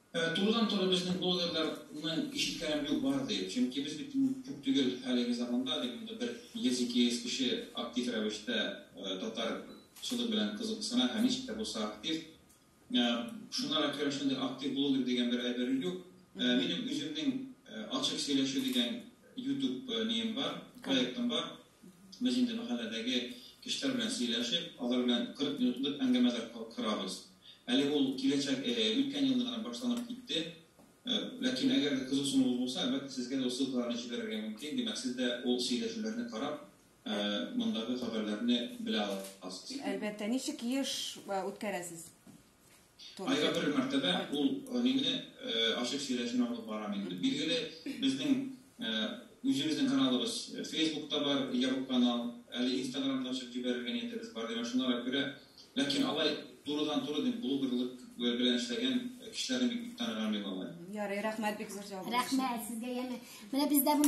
Турыдан-туры безнең блогерларның ишеткәнем юк бар диеп. Чөнки без бит күп түгел әлеге заманда, дип монда бер 100-200 кеше актив рәвештә татарчылык белән кызыксына һәм ничек тә булса актив. Шуңа күрә шундый актив блогер дигән бер әйбер юк. Минем үземнең Ачык сөйләшү дигән YouTube нием бар, проектым бар. Без инде мәхәлләдәге кешеләр белән сөйләшеп, алар белән 40 минутлык әңгәмәләр корабыз. Әле ул киләчәк, үткән елны гына башланып китте. Ләкин әгәр дә кызыксынуыгыз булса, әлбәттә, сезгә дә ул ссылкаларны җибәрергә мөмкин. Димәк, сез дә ул сөйләшүләрне карап, мондагы хәбәрләрне белә аласыз. Әлбәттә. Ничек еш үткәрәсез? Айга бер мәртәбә ул мине ачык сөйләшүне алып барам инде. Билгеле, безнең үзебезнең каналыбыз Фейсбукта бар, ябык канал, әле Инстаграмда ачып җибәрергә ниятебез бар. Димәк, шуңа күрә, ләкин алай турыдан-туры дип блогерлык белән эшләгән кешеләрне бик таныган мин алай. Ярый, рәхмәт бик зур җавабыгыз өчен. Рәхмәт сезгә, яме. Менә бездә монда.